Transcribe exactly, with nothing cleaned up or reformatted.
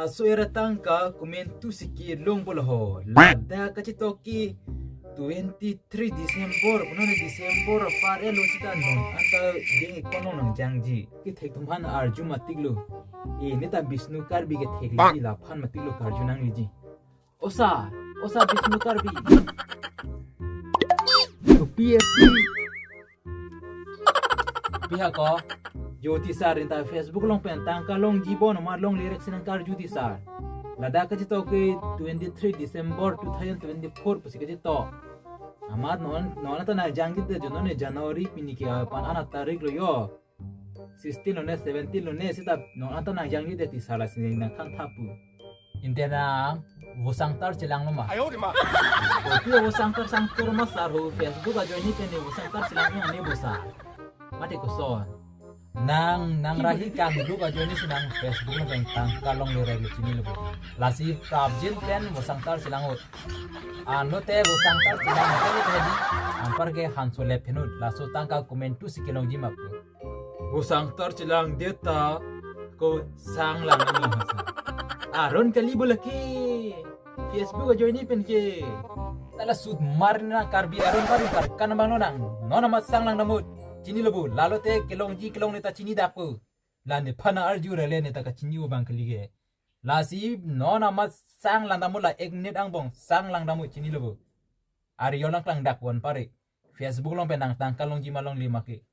Laso era tangka komantu si kelong pulo ho. Ladak kachetong ke twenty-three December, punon December apar elo sita non anta ding ekono nangjangji. Kethek atum aphan arju matiklo. E neta Bishnu Karbi kethekji, laphan matiklo karju nangliji. Osa, osa Bishnu Karbi. Kopi esi. Pihak ko, Jyoti sir, neta Facebook along pen tangka longji bon, ma longle rek si nangkarju ti sir. Ladak kachetong ke twenty-three December two thousand twenty-four pusi kachetong. Amat non, non anta nangjangji det jo, non January pini ke, ah, pan-an atarik lo jo. Sixteen lone, seventeen lone, sita non anta nangjangji det ti sir, lasi nangthantha pu. Inte nang vosangtar chelanglo ma? Ayo, di ma. Kopi vosangtar sangtur ma sir ho, Facebook ajoine pen ne vosangtar chelang ne bosa. Mate koson. Nang, nang rahi kangduk ajoine si nang Facebook along pen tangka longle rek chinilo bo. Lasi prapjin pen vosangtar chelang ahut. Anlote vosangtar chelang ahut hedi. Anparke hanso lep henut. Laso tangka komantu si kelongji ma pu. Vosangtar chelang det ta ko sang lang nang hasa. Aron kali bo lake. Facebook ajoine pen ke. Sala sut mar na Karbi aron baru kar kan bang lo nang. Non amat sang lang damut. Chinilo bo. Lalote kelongji kelongle ta chini dak pu. La nephan arju rele neta kachini abang kali ke. Lasi non amat sang lang damut, la ek minute angbong sang lang damut, chinilo bo. Ari yo lang klang dak wan pare. Facebook along pen nang tangka longji ma longle ma ke.